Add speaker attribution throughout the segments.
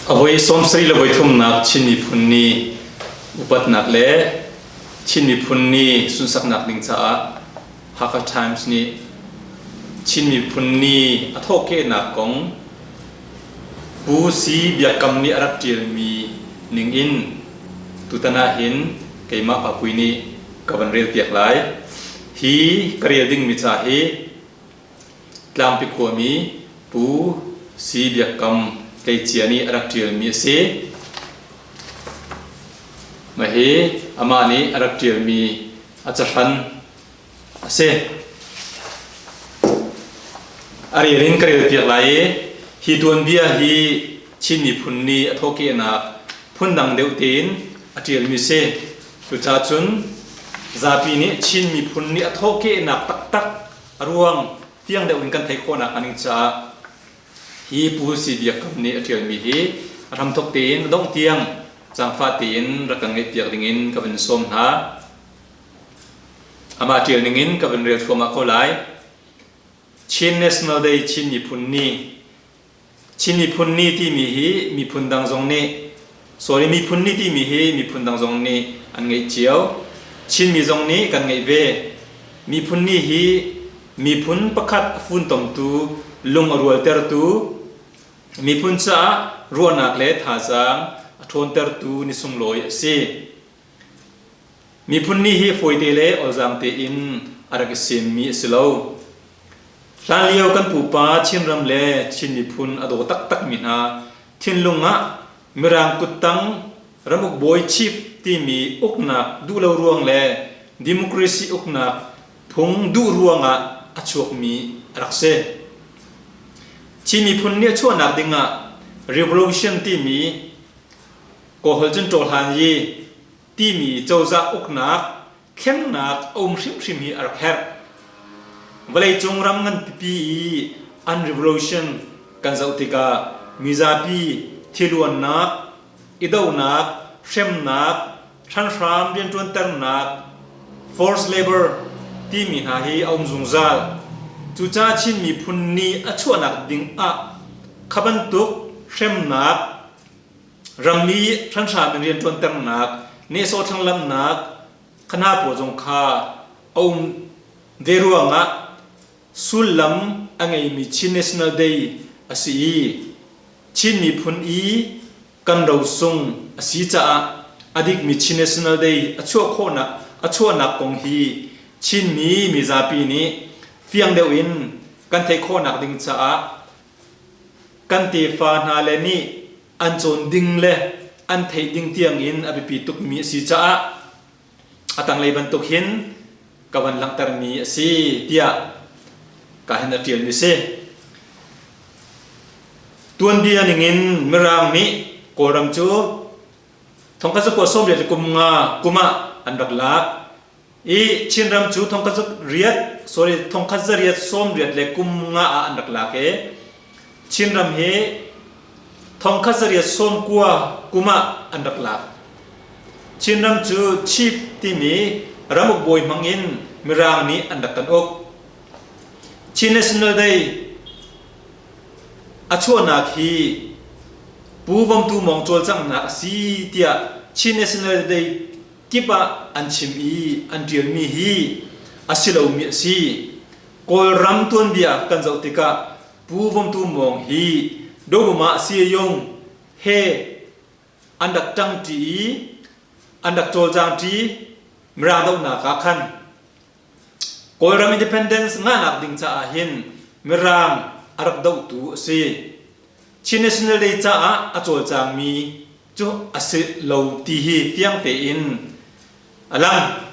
Speaker 1: A voi 73 le voi thumnak Chin Miphun Ni upatnak le Chin Miphun Ni sunsaknak ding caah Hakha Times nih Chin Miphun Ni a thawhkehnak kong Pu Si Biakam nih a rak ṭialmi ning in tutan ahhin keimah Papui nih ka van relpiak lai. Hi ka rel dingmi ca hi Tlangpi khuami Pu Si Biak Kam Tleicia nih a rak ṭialmi a si. Mah hi amah nih a rak ṭialmi a cahran a si. A rel in ka relpiak lai i hi tuanbia hi Chin miphun nih a thawhkehnak phundang deuh tein a ṭialmi a si. Cucaah cun zapi nih Chin miphun nih a thawhkehnak taktak a ruang fiang deuh in kan theih khawhnak hnga ding caah hi Pu Si Biak Kam nih a ṭialmi hi a hramthawk tein a dongh tiang zaangfah tein rak kan ngaihpiak dingin ka van sawm hna. Amah ṭial ningin ka van rel thluahmah ko lai. Chin National Day Chin Miphun Ni Chin Miphun Ni timi hi miphun dang zong nih sorry Miphun Ni timi hi miphun dang zong nih an ngeih cio. Chinmi zong nih kan ngeih ve. Miphun Ni hi miphun pakhat a funtomtu, lung a rualtertu, miphun caah ruahnak le thazaang a ṭhawntertu ni sunglawi a si. Miphun Ni hi fawite le olzaang tein a rak i semmi a si lo. Hlanlio kan pupa Chinram le Chin miphun a daw taktakmi hna thinlung ah Mirang kuttang ramuk bawi chief timi uknak duh lo ruang le democracy uknak phung duh ruangah a chuakmi a rak si. Chin miphun nih a chuahnak dingah revolution timi Kawlholh cun ṭawhlan i timi cozah uknak thlengnak a um hrimhrim hi a rak herh. Vawleicung ram nganpipi i an revolution kan zoh tikah mizapi thiluannak, i dohnak, hremnak, hranhram rianṭuanternak, forced labor timi hna hi a um zungzal. Cucaah Chin miphun nih a chuahnak ding ah kha bantuk hremnak Rammi hranhram in rianṭuanternak, nehsawh thlanglamhnak khana pawl zong kha a um ve ruangah sullam a ngeimi Chin National Day a si i Chin miphun i kan rosung a si caah a dikmi Chin National Day a chuah khawhnak a chuahnak kong hi Chinmi mizapi nih fiang deuh in kan theih khawhnak ding caah Kan tefa hna le nih an cawn ding le an theih ding tiangin a biapi tukmi a si caah a tanglei bantuk hin ka van langhtermi a si tiah ka hin a ṭialmi si. Tuanbia ningin Mirang nih Kawlram cu thongkhat zakua sawmriat le kum nga kum ah an rak lak. I Chinram cu thongkhat riat sorry thongkhat zariat sawmriat le kum nga ah an rak lak i Chinram hi thongkhat zariat sawmkua kum ah an rak lak. Chinram cu chief timi ramuk bawi hmang in Mirang nih an rak kan uk. Chin National Day a chuahnak hi Pu Vom Tu Mawng cawlcanghnak a si tiah Chin National Day kip ah an chim i an ṭialmi hi a si lomi a si. Kawlram tuanbia kan zoh tikah Pu Vom Tu Mawng hi Dobama Siayung he an rak ṭangṭi i an rak cawlcangṭi Mirang dohnak ah khan Kawlram independence ngahnak ding caah hin Mirang a rak dohtu a si. Chin National Day caah a cawlcangmi cu a si lo ti hi fiang tein a lang.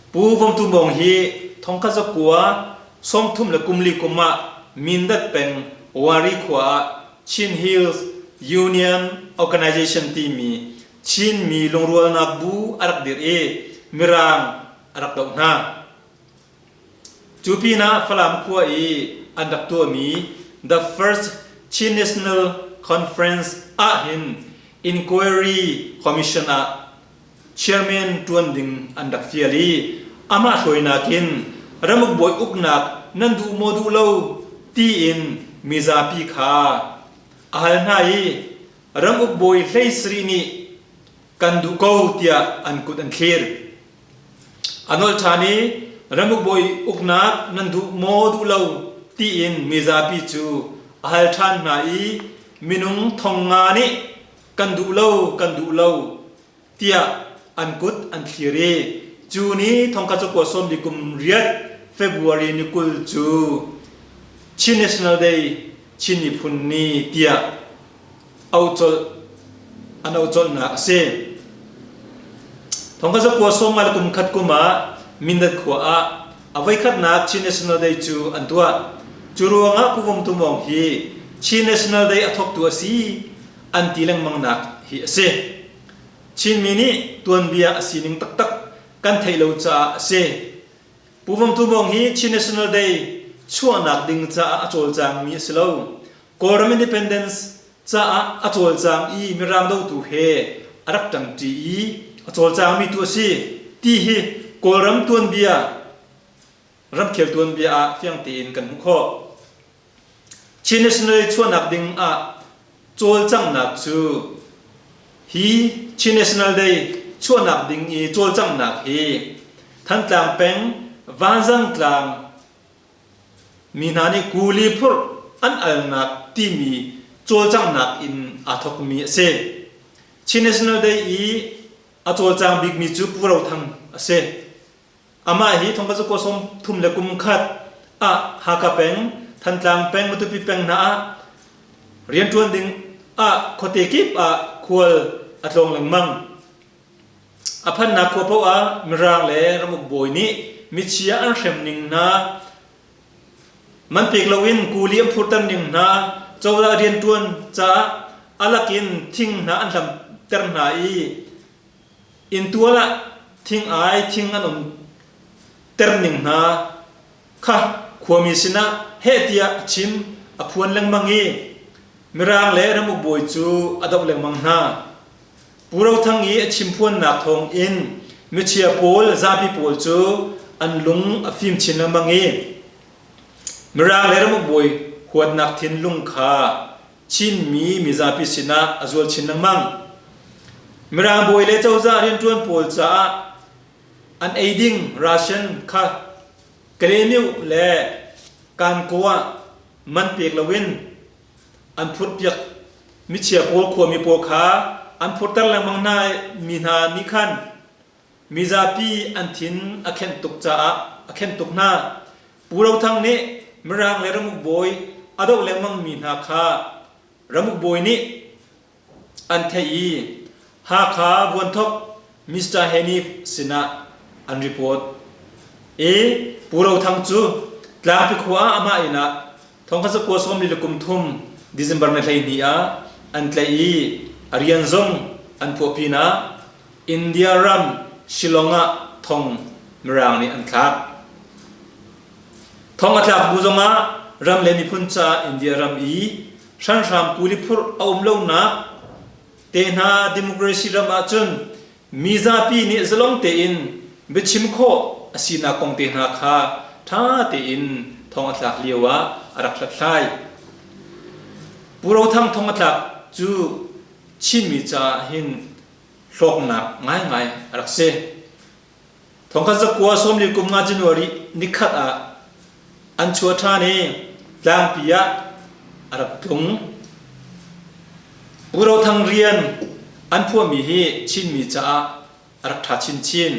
Speaker 1: Pu Vom Tu Mawng hi thongkhat zakua 30 le kum li kum ah Mindat peng Wari khua ah Chin Hills Union Organization timi Chinmi lungrualnak bu a rak dirh i Mirang a rak doh hna. Cu pinah Falam khua i an rak tuahmi The First Chin National Conference ahhin Inquiry Commission ah chairman ṭuan ding an rak fial i amah hruainak in ramuk bawi uknak nan duh maw duh lo tiin mizapi kha a hal hna i. Ramuk bawi 17 nih kan duh ko tiah an kut an thlir. A nolh ṭhan i ramuk bawi uknak nan duh maw duh lo tiin mizapi cu a hal ṭhan hna i minung thong nga nih kan duh lo kan duh lo tiah an kut an thlir i cu ni thongkhat cakua sawmli kum riat February ni 20 cu Chin National Day Chin Miphun Ni tiah auh colh an auh colhnak a si. Thongkhat cakua sawmnga le kum khat kum ah Mindat khua ah a voikhatnak Chin National Day cu an tuah. Cu ruangah Pu Vom Tu Mawng hi Chin National Day a thawktu a si an ti lengmang nak hi a si. Chinmi nih tuanbia a sining taktak kan theih lo caah a si. Pu Vom Tu Mawng hi Chin National Day chuahnak ding caah a cawlcangmi a si lo. Kawlram independence caah a cawlcang i Mirang dotu he a rak ṭangṭi i a cawlcangmi tu a si ti hi Kawlram tuanbia ramkhel tuanbia ah fiang tein kan hmuh khawh. Chin National chuahnak ding ah cawlcanghnak cu hi Chin National Day chuahnak ding i cawlcanghnak hi Thantlang peng Vanzang tlang mi hna nih kuli phurh an alnak timi cawlcanghnak in aa thawkmi a si. Chin National Day i a cawlcang bikmi cu Pu Ro Thang a si. Amah hi thongkhat zakua 31 ah Hakha peng, Thantlang peng, Matupi peng hna ah rianṭuan ding ah khuate kip ah khual a tlawng lengmang. A phannak khua paoh ah Mirang le ramuk bawi nih michia an hrem ning hna, man pek loin kuli an phurter ning hna, cozah rianṭuan caah a lakin thing hna an hlamter hna i Inntual ah thing-ai thing an um ter ning hna kha khuami sinah heh tiah a chim a phuan lengmang i Mirang le ramuk bawi cu a doh lengmang hna. Pu Ro Thang i a chimphuannak thawng in michia pawl zapi pawl cu an lung a fim chin lengmang i Mirang le ramuk bawi huatnak thinlung kha Chinmi mizapi sinah a zual chin lengmang. Mirang bawi le cozah rianṭuan pawl caah an ei ding ration kha Kalaymyo le Kankaw ah man pek loin an phurhpiak michia pawl khuami pawl kha an phurter lengmang hna mi hna nih khan mizapi an thin a khenh tuk caah a khenh tuk hna. Pu Ro Thang nih Mirang le ramuk bawi a doh lengmang mi hna kha ramuk bawi nih an theih i Hakha Vuanthok Mr. Hanif sinah an report i Pu Ro Thang cu Tlangpi khua ah amah inn ah thongkhat zakua 33 December ni 12 ah an tlaih i a rian zong an phuah pinah India ram Shillong ah thong Mirang nih an thlak. Thong a tlak bu zongah ram le miphun caah India ram i hranhram kuli phurh a um lonak te hna democracy ram ahcun mizapi nih zalong tein biachim khawh a sinak kong te hna kha ṭha tein thong a tlak lio ah a rak hlathlai. Pu Ro Thang thong a tlak cu Chinmi caah hin hlawknak ngaingai a rak si. Thongkhat zakua 40 kum nga January nikhat ah an chuah ṭhan i tlangpi ah a rak tlung. Pu Ro Thang rian an phuahmi hi Chinmi caah a rak ṭha chinchin.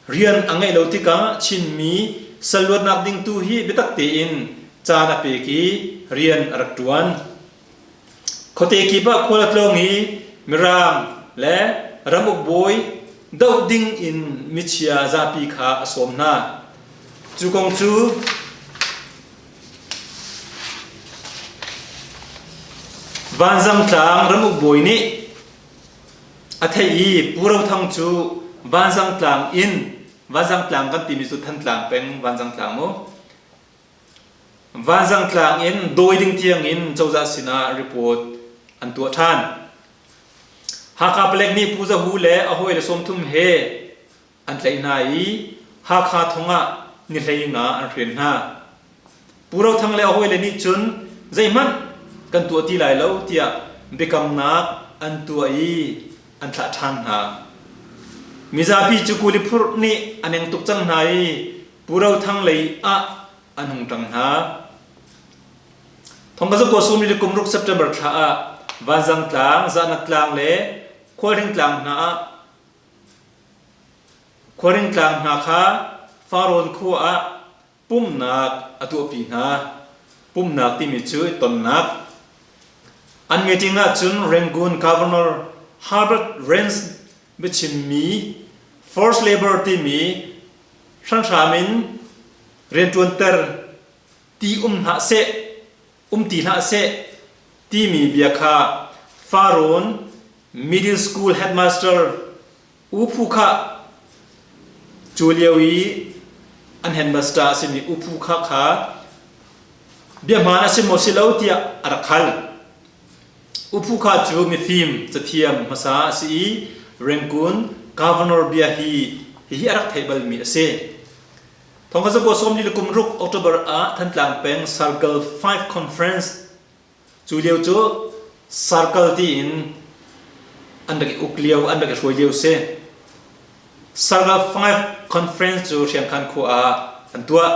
Speaker 1: Rian a ngeih lo tikah Chinmi sal luatnak ding tu hi biatak tein caan a pek i rian a rak ṭuan. Khuate kip ah khual a tlawng i Mirang le ramuk bawi doh ding in michia zapi kha a sawm hna. Cu kong cu Vanzang tlang ramuk bawi nih a theih i Pu Ro Thang cu Vanzang tlang in Vanzang tlang kan timi cu Thantlang peng Vanzang tlang mu Vanzang tlang in dawi ding tiang in cozah sinah report an tuah ṭhan. Hakha palek nih Pu Za Hu le a hawile 30 he an tlaih hna i Hakha thong ah ni 15 an hren hna. Pu Ro Thang le a hawile nih cun zeihmanh kan tuah ti lai lo tiah biakamnak an tuah i an thlah ṭhan hna. Mizapi cu kuli phurh nih a neng tuk cang hna i Pu Ro Thang lei ah an hung ṭang hna. Thongkazakua sawmli le kum ruk September thla ah Vanzang tlang, Zahnak tlang le Khualhring tlang hna ah Khualhring tlang hna kha Farrawn khua ah pumhnak a tuahpi hna. Pumhnak timi cu tonnak. An meeting ahcun Rangoon Governor Herbert Rance biachimmi Forced Labor timi hranhram in rianṭuanter ti um hlah seh, um ti hlah seh timi bia kha Farrawn Middle School headmaster U Phu Kha cu lio i an headmaster a simi U Phu Kha kha bia hmaan a si maw si lo tiah a rak hal. U Phu Kha cu mifim cathiam hmasa a si i Rangoon governor bia hi hihi a rak theih balmi a si. Thawngkazakua sawmli le kum ruk October ah Thantlang peng Circle 5 Conference cu lio cu Circle tiin an rak i uk lio an rak i hruai lio si. Circle 5 Conference cu Hriangkhan khua ah an tuah.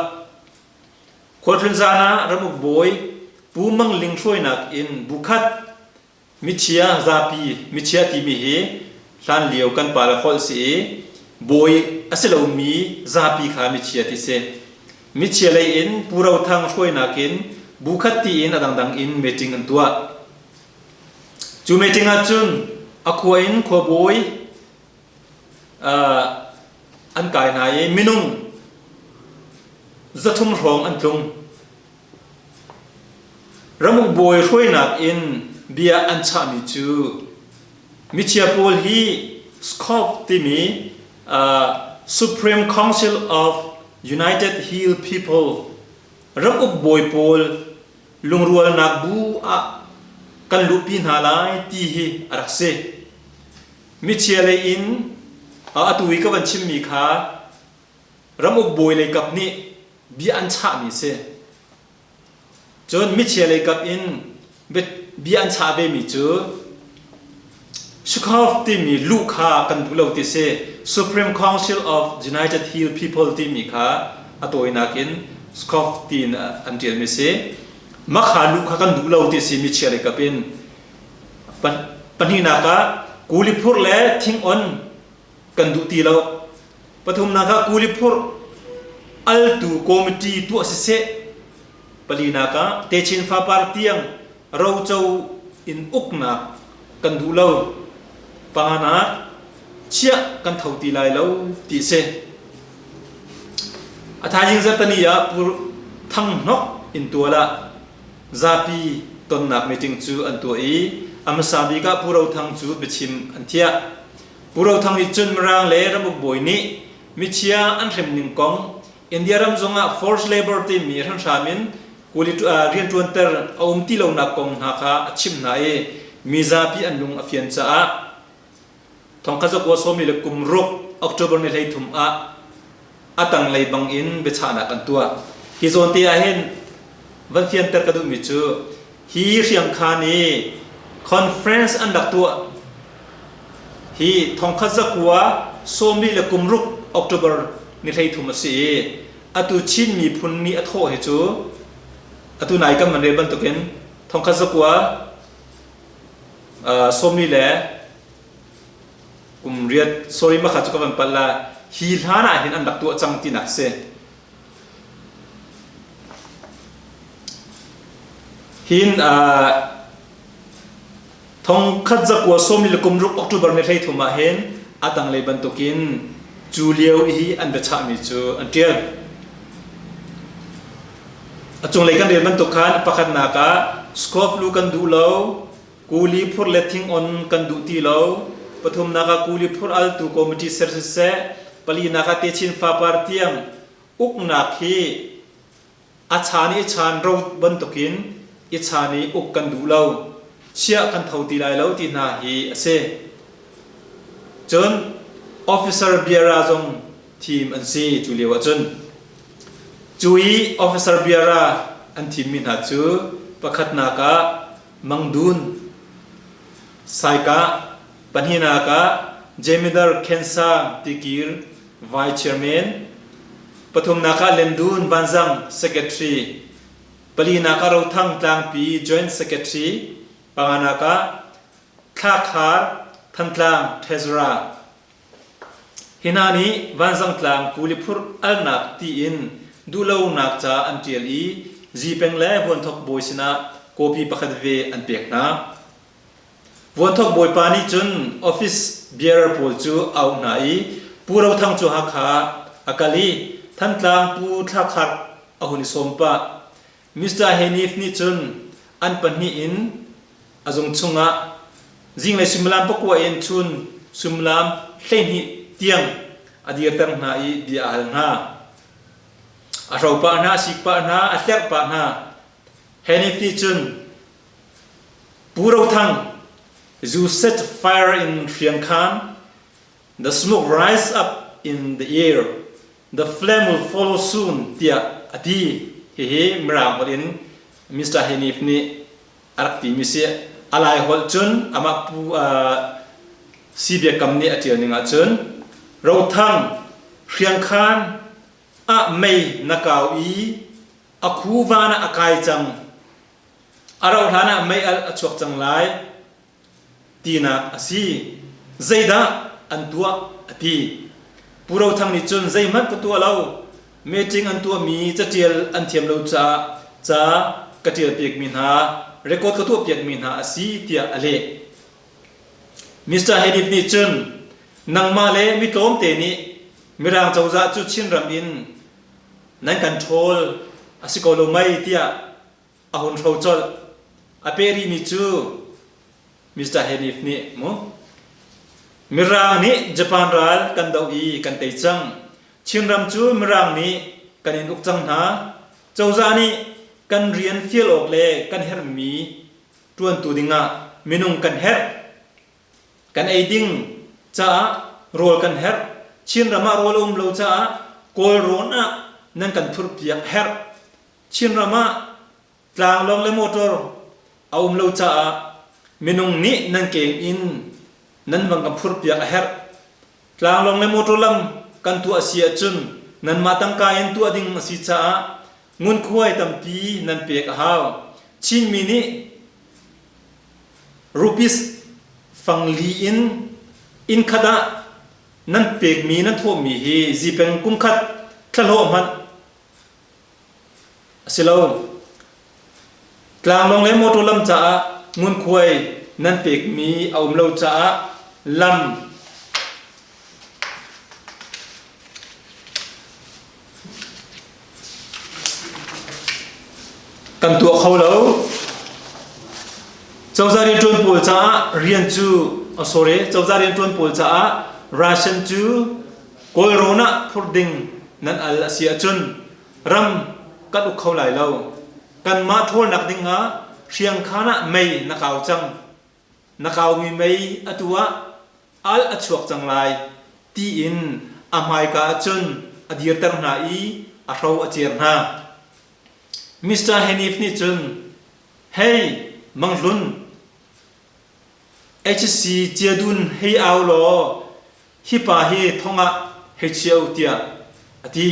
Speaker 1: Khualtlun zan ah ramuk bawi Pu Mang Ling hruainak in bukhat Michia zapi michia timi hi hlanlio kan pale holh si i bawi a si lomi zapi kha michia ti si. Michia lei in Pu Ro Thang hruainak in bu khat tiin a dangdang in meeting an tuah. Cu meeting ahcun a khua in khuabawi an kai hna i minung 300 hrawng an tlung. Ramuk bawi hruainak in bia an chahmi cu michia pawl hi SCOP timi Supreme Council of United Hill People ramuk bawi pawl lungrualnak bu ah kan luhpi hna lai ti hi a rak si. Michia lei in atu i ka van chimmi kha ramuk bawi lei kap nih bia an chahmi a si. Cun michia lei kap in bia an chah vemi cu Sukhov timi luh kha kan duh lo ti si. Supreme Council of United Hill People timi kha a tawinak in SCOF tiin an ṭialmi si. Mah kha luh kha kan duh lo ti si michia lei kap in. Pahnihnak ah kuli phur le thing on kan duh ti lo. Pathumnak ah kuli phurh altu committee tuah siseh. Palinak ah techin fapar tiang roco in uknak kan duh lo. Panganak chiah kan tho ti lai lo ti si. A thaizing zarhtani ah Pu Thang Hnok in tual ah zapi tonnak meeting cu an tuah i a hmasa bik ah Pu Ro Thang cu biachim an thiah. Pu Ro Thang nih cun Mirang le ramuk bawi nih michia an hrem ning kong India ram zongah forced labor timi hranhram in kuli rianṭuanter a um ti lonak kong hna kha a chimh hna i mizapi an lung a fian caah thongkhat zakua sawmi le kum ruk October ni 13 ah a tanglei bangin biachahnak an tuah. Hi zawn te ah hin van fianter ka duhmi cu hi hriangkhan i conference an rak tuah hi thongkhat zakua sawmli le kum ruk October ni 13 a si i atu Chin miphun ni a thawh hi cu atu nai kan van rel bantukin thongkhat zakua sawmli le kum riat sorry makha cu ka van palh la hi hlan ah hin an rak tuah cang tinak si. Hin thongkhat zakua sawmli le kum ruk October ni 13 ah hin a tanglei bantukin cu lio i an biachahmi cu an ṭial. A cunglei kan rel bantuk khan pakhatnak ah Scoff lu kan duh lo, kuli phur le thing on kan duh ti lo, pathumnak ah kuli phur altu committee ser siseh, palinak ah techin fapar tiang uknak hi a chan i chan ro bantukin i chan i uk kan duh lo, chiah kan tho ti lai lo ti hna hi a si. Cun officer biara zong thim an si cu lio ahcun. Cu i officer biara an thimmi hna cu pakhatnak ah Mang Dun. Saikah, pahnihnak ah Jemidar Khensang Tikir Vice Chairman, pathumnak ah Lendun Vanzang Secretary, palinak ah Rothang Tlangpi Joint Secretary, panganak ah Thlakhar Thantlang Treasurer. Hi hna nih Vanzang Tlang kuli phurh alnak tiin duhlonak ca an ṭial i Zipeng le Vuanthok bawi sinah kawpi pakhat ve an pek hna. Vuanthok bawipa nih cun office bearer pawl cu a auh hna i Pu Ro Thang cu Hakha a kal i Thantlang Pu Thla Khar a hun i sawm pah. Mr. Hanif nih cun an pahnih in a zung chungah zinglei suimilam pakua in chun suimilam 12 tiang a dirter hna i bia a hal hna. A hro pah hna, a sik pah hna, a hlerh pah hna. Hanif nih cun Pu Ro Thang, you set fire in Hriangkhan. The smoke rise up in the air. The flame will follow soon tiah a ti. Hihi Mirang holh in Mr. Hanif nih a rak timi si. A lai holh cun amah pu uh, Si Biakam nih a ṭial ning ahcun Ro Thang, Hriangkhan ah mei na kau i a khu van ah a kai cang. A rauh hlan ah mei alh a chuak cang lai tinak a si. Zeidah an tuah a ti. Pu Ro Thang nih cun zeihmanh ka tuah lo. Meeting an tuahmi catial an thiam lo caah ca ka ṭial piakmi hna, record ka tuah piakmi hna a si tiah a leh. Mr. Hanif nih cun nangmah le mi tlawmte nih Mirang cozah cu Chinram in nan kan ṭhawl a si ko lo mei tiah a hun hro colh. A peh rihmi cu Mr. Hanif nih mu Mirang nih Japan ral kan doh i kan tei cang. Chinram cu Mirang nih kan in uk cang hna. Cozah nih kan rian fial awk le kan herhmi ṭuantu dingah minung kan herh. Kan ei ding caah rawl kan herh. Chinram ah rawl a um lo caah Kawlrawn ah nan kan phurhpiak a herh. Chinram ah tlanglawng le motor a um lo caah minung nih nan keng in nan van kan phurhpiak a herh. Tlanglawng le motor lam kan tuah a si ahcun nanmah tangka in tuah ding a si caah ngunkhuai tampi nan pek a hau. Chinmi nih rupees fangli in inn khat ah nan pekmi nan thawhmi hi zipeng kum khat thlahlawh hmanh a si lo. Tlanglawng le motor lam caah ngunkhuai nan pekmi a um lo caah lam kan tuah kho lo. Cozah rianṭuan pawl caah rian cu oh sorry cozah rianṭuan pawl caah ration cu Kawlrawn ah phurh ding nan al a si ahcun ram kan uk kho lai lo. Kanmah ṭhawlnak ding ah hriangkhan ah mei na kau cang. Na kaumi mei atu ah al a chuak cang lai tiin a hmaika ah cun a dirter hna i a hro a cer hna. Mr. Hanif nih cun, Hey, Mang Hlun, HC Ciadun hei au law hi pa hi thong ah hei chia u tiah a ti.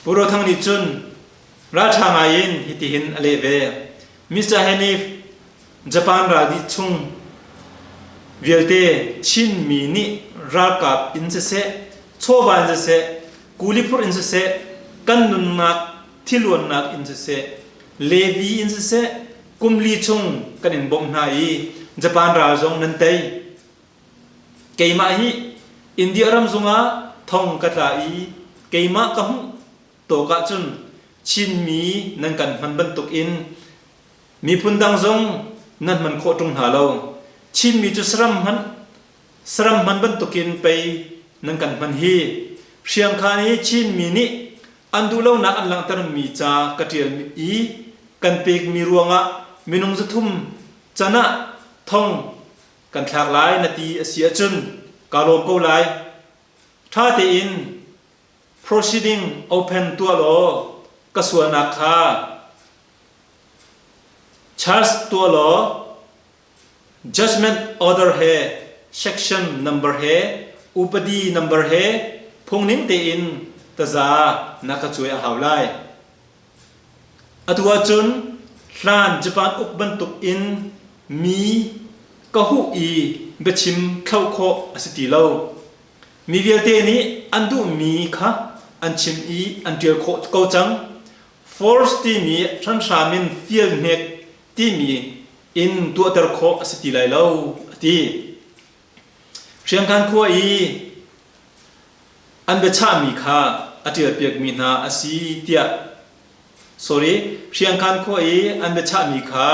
Speaker 1: Pu Ro Thang nih cun ralṭha ngai in hitihin a leh ve. Mr. Hanif, Japan ral dih chung vialte Chinmi nih ralkap in siseh, chawva in siseh, kuli phurh in siseh, kan nunnak thiluannak in siseh, Levi in siseh, kum li chung kan in bawmh hna i Japan ral zong nan tei. Keimah hi India ram zungah thong ka tla i keimah ka hmuh tawk ahcun Chinmi nan kan hman bantukin miphun dang zong nan hman khawh ṭung hna lo. Chinmi cu saram hmanh saram hman bantukin pei nan kan hman hi. Hriangkhan i Chinmi nih an duhlonak an langhtermi ca ka ṭial i kan pekmi ruangah minung 300 can ah thong kan thlak lai na ti a si ahcun kaa lawm ko lai. Ṭha tein proceeding open tuah law ka sualnak kha charge tuah law. Judgment order he section number he upadi number he phungning tein taza na ka cuai a hau lai. Atu ahcun hlan Japan uk bantuk in mi ka huh i biachim thloh khawh a si ti lo. Mi vialte nih an duhmi kha an chim i an ṭial khawh ko cang. Force timi hranhram in fial hnek timi in tuahter khawh a si ti lai lo, a ti. Hriangkhan khua i an biachahmi kha a ṭialpiakmi hna a si tiah sorry Hriangkhan khua i an biachahmi kha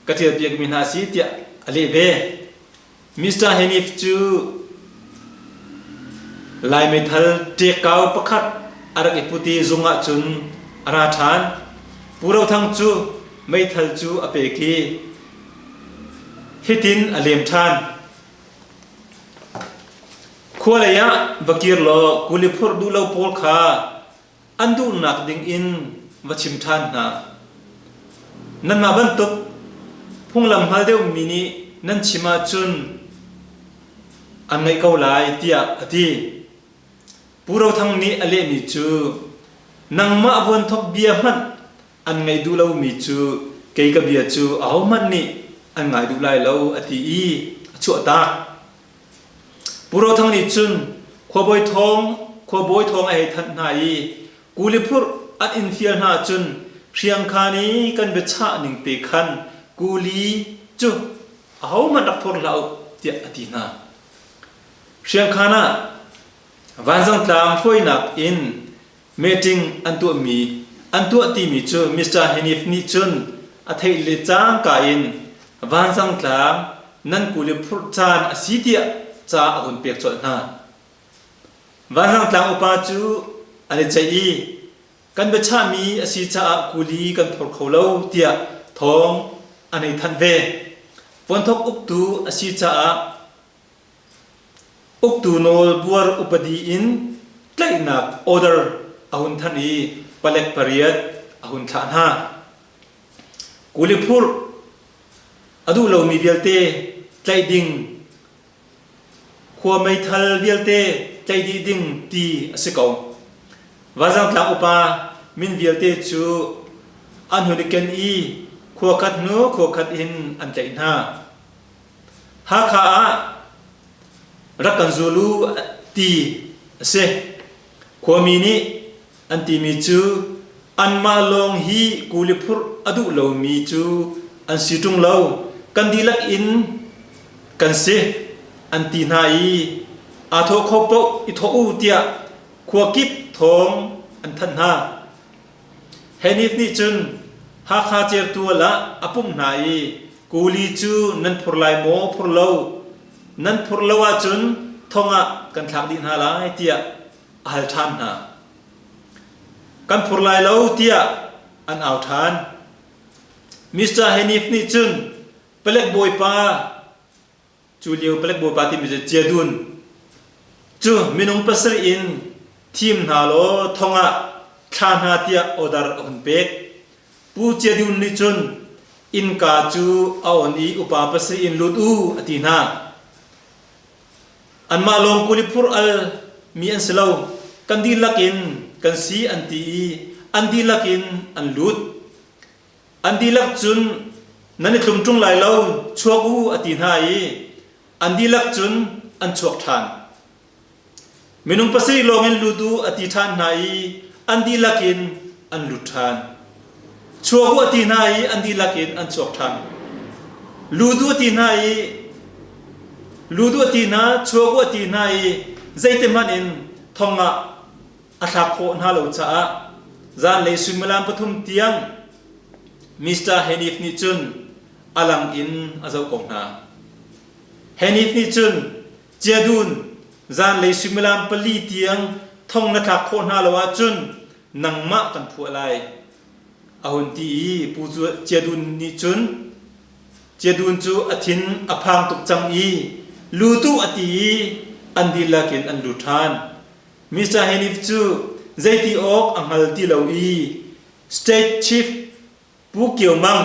Speaker 1: ka ṭialpiakmi hna a si tiah a leh ve. Mr. Hanif cu Lai meithal ṭekkau pakhat a rak i put i zung ah cun a ra ṭhan. Pu Ro Thang cu meithal cu a pek i hitin a lem ṭhan. Khua lei ah va kir law kuli phurh duh lo pawl kha an duhnak ding in va chim ṭhan hna. Nanmah bantuk phunglam hngal deuhmi nih nan chim ahcun an ngaih ko lai tiah a ti. Pu Ro Thang nih a lehmi cu nangmah vuanthok bia hmanh an ngaih duh lomi cu kei ka bia cu ahohmanh nih an ngai duh lai lo a ti i a chuahtak. Pu Ro Thang nih cun khuabawi thawng khuabawi thawng a hei thanh hna i kuli phurh an inn fial hna cun hriangkhan i kan biachah ning te khan kuli cu ahohmanh rak phur hlah u tiah a ti hna. Hriangkhan ah Vanzangtlang hruainak in meeting an tuahmi an tuah timi cu Mr. Hanif nih cun a theih le cangka in Vanzangtlang nan kuli phurh caan a si tiah ca a hun pek colh hna. Vanzangtlang upa cu an i ceih i kan biachahmi a si caah kuli kan phor kho lo tiah thawng an hei thanh ve. Vuanthok uktu a si caah Uktu nawl buar upadi in tlaihnak order a hun thanh i palek pariat a hun thlah hna. Kuli phurh a duh lomi vialte tlaih ding, khua meithal vialte tlaih dih ding ti a si ko. Vanzangtlang upa min vialte cu an hun i ken i khua khat hnu khua khat in an tlaih hna. Hakha ah rak kan zul u ti a si. Khuami nih an timi cu anmah lawng hi kuli phurh a duh lomi cu an si ṭung lo, kan dihlak in kan si an ti hna i aa thawh kho paoh i thawh u tiah khua kip thawng an thanh hna. Hanif nih cun Hakha certual ah a pumh hna i kuli cu nan phur lai maw phur lo, nan phur lo ahcun thong ah kan thlak dih hna lai tiah a hal ṭhan hna. Kan phur lai lo tiah an au ṭhan. Mr. Hanif nih cun palek bawipa Cu lio palek bawipa timi cu Ciadun cu minung pasarih in thim hna law thong ah thla hna tiah order a hun pek. Pu Ciadun nih cun innka cu a on i upa pasarih in lut u a ti hna. Anmah lawng kuli phur al mi an si lo. Kan dihlak in kan si an ti i an dihlak in an lut. An dihlak cun nan i tlum ṭung lai lo, chuak u a ti hna i an dihlak cun an chuak ṭhan. Minung pasarih lawngin lut u a ti ṭhan hna i an dihlak in an lut ṭhan. Chuak u a ti hna i an dihlak in an chuak ṭhan. Lut u a ti hna i lut u a ti hna, chuak u a ti hna i zeitihmanh in thong ah a thlak khawh hna lo caah zanlei suimilam pathum tiang Mr. Hanif nih cun a lang in a zoh ko hna. Hanif nih cun Ciadun zanlei suimilam pali tiang thong na thlak khawh hna lo ahcun nangmah kan phuah lai a hun ti i Pu Ciadun nih cun Ciadun cu a thin a phang tuk cang i lutu a ti i an dihlak in an lut ṭhan. Mr. Hanif cu zeiti awk a hngal ti lo i State Chief Pu Kio Mang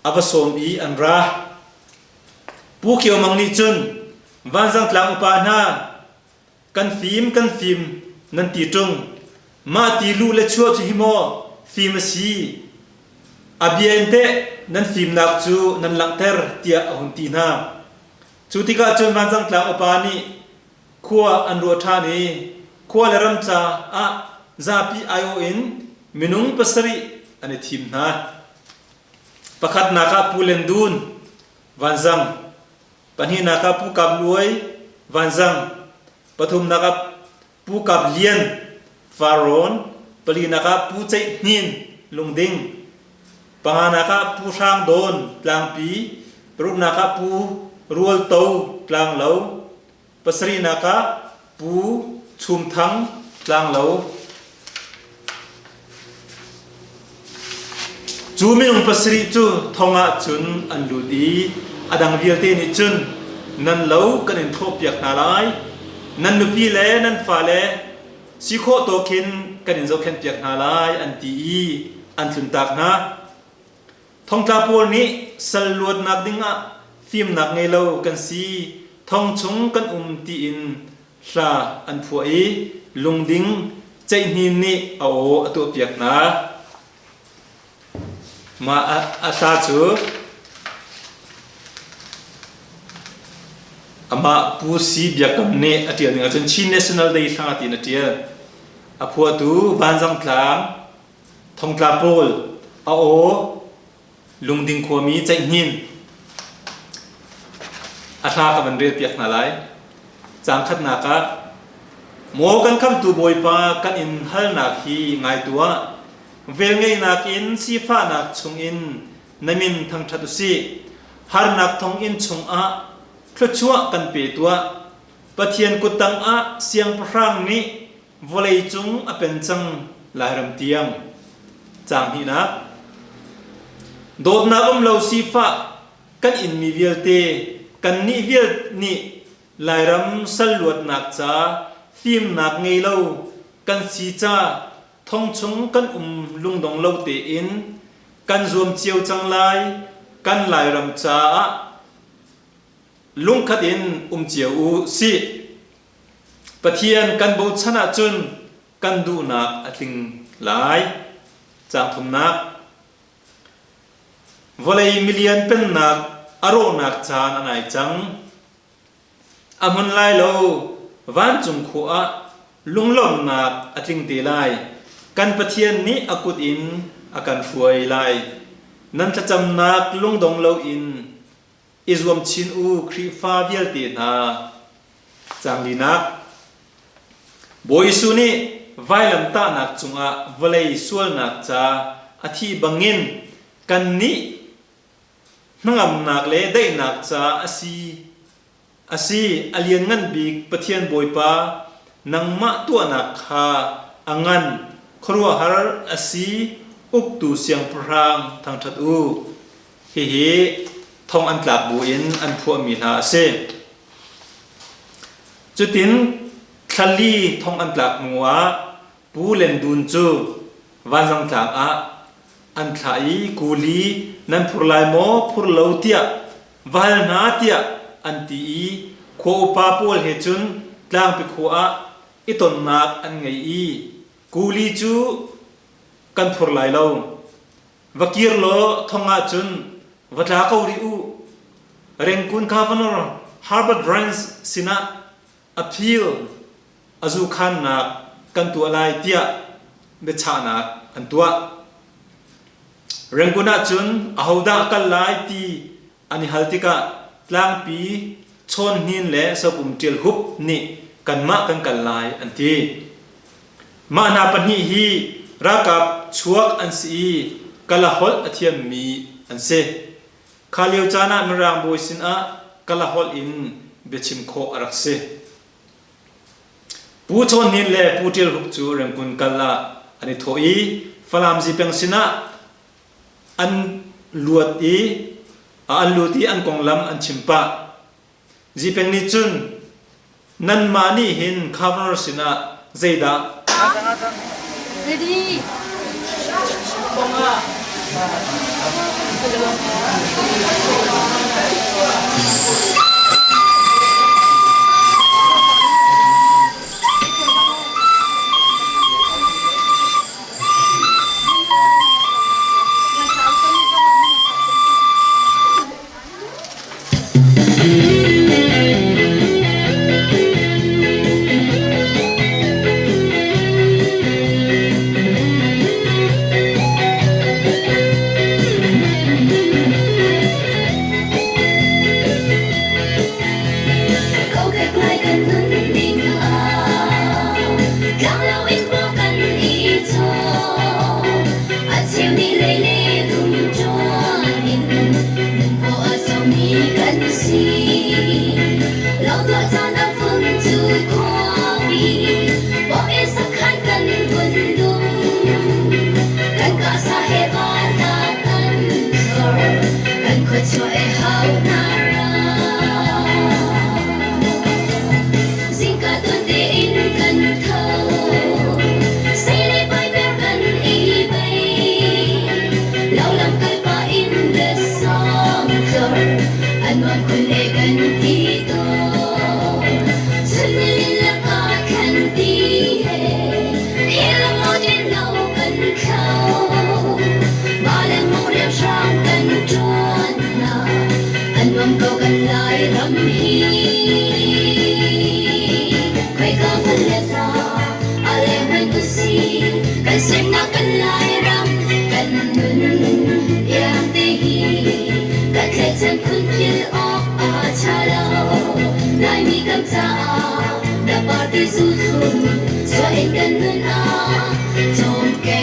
Speaker 1: a va sawm i an ra. Pu Kio Mang nih cun Vanzangtlang upa hna kan fim kan fim nan ti ṭung mah ti luh le chuah cu hi maw fim a si a bia in teh nan fimnak cu nan langhter tiah a hun ti hna. Cu tikah cun Vanzangtlang upa nih khua an ruah ṭhan i khua le ram caah zapi aiawh in minung pasarih an i thim hna. Pakhatnak ah Pu Len Dun, Vanzang, pahnihnak ah Pu Kap Luai, Vanzang, pathumnak ah Pu Kap Lian, Farrawn, palinak ah Pu Ceih Hnin, Lungding, panganak ah Pu Hrang Dawn, Tlangpi, paruknak ah Pu Rual To, Tlanglo, pasarihnak ah Pu Chum Thang, Tlanglo. Cu minung pasarih cu thong ah cun an lut i a dang vialte nih cun nan lo kan in thlawhpiak hna lai, nan nupi le nan fale si khawh tawk hin kan in zohkhenhpiak hna lai an ti i an tluntak hna. Thongtla pawl nih sal luatnak dingah fimnak ngei lo kan si, thong chung kan um tiin hla an phuah i lungding ceihhnin nih a aw a tuahpiak hna. Mah a hla cu amah Pu Si Biakam nih a ṭial ning ahcun Chin National Day hla tiin a ṭial. A phuahtu Vanzang Tlang Thongtla pawl a aw Lungding khuami Ceihhnin a hla ka van relpiak hna lai. Caang khatnak ah Maw kan khamtu Bawipa kan in halnak hi ngai tuah. Velngeihnak in sifahnak chungin na min thangṭhat usih. Harnak thonginn chungah thluachuah kan pe tuah. Pathian kuttang ah siangpahrang nih vawleicung a pen cang Lairam tiang. Caang hnihnak Dawtnak um lo sifah kan inmi vialte kannih vial nih Lairam sal luatnak ca fimnak ngei lo kan si ca thong chung kan um lungdong lo tein kan zuam cio cang lai kan Lairam caah lungkhat in um cio u sih. Pathian kan bochan ahcun kan duhnak a tling lai. Caang thumnak Vawlei milian pennak a rawhnak caan a nai cang. A hmun lai lo, vancung khua ah lunglawmhnak a tling te lai. Kan Pathian nih a kut in a kan hruai lai. Nan thlacamnak lungdong loin I zuam chin u Khrihfa vialte hna. Caang linak Bawi Jesuh nih vailamtahnak cungah vawlei sualnak ca a thih bangin kannih hnangamnak le daihnak ca a si A si, a lianngan bik Pathian Bawipa, nangmah tuahnak kha a ngan, khuaruahhar a si, uktu siangpahrang thangṭhat u. Hihi thong an tlak buin an phuahmi hla a si. Cutin thlali thong an tlak hnuah Pu Len Dun cu Vanzangtlang ah an thlah i kuli nan phur lai maw phur lo tiah va hal hna tiah an ti i khua upa pawl he cun Tlangpi khua ah i tonnak an ngei i kuli cu kan phur lai lo va kir law thong ah cun va tla ko rih u Rengkun Governor Herbert Branch sinah appeal a zukhannak kan tuah lai tiah biachahnak an tuah. Rangoon ahcun ahodah kal lai ti an i hal tikah tlangpi Chawn Hnin le Sopum Ṭial Hup nih kanmah kan kal lai an ti. Mah hna pahnih hi ralkap chuak an si i kala holh a thiammi an si. Kha lio caan ah Mirang bawi sinah kala holh in biachim khawh a rak si. Pu Chawn Hnin le Pu Ṭial Hup cu Rengkun kal ah an i thawh i Falam Zipeng sinah an luat i an lut i an konglam an chim pah. Zipeng nih cun nanmah nih hin governor sinah zeidah
Speaker 2: Ready.
Speaker 3: Nuam khun e kan ti tawn. Chunilin lakah khan ti he, hi ram din lo kan thlau. Ba le mong rianhrang kan ṭuan hna, a nuam ko kan Lairam hi. Khoika hmanh le hna, a le hmanh usih, kan semnak kan Lairam, kan nun iangte hi kan tlaihchan phun philh awk a ṭha lo. Laimi kan caah na party zu thlum chuah in kan nun ah cawmken.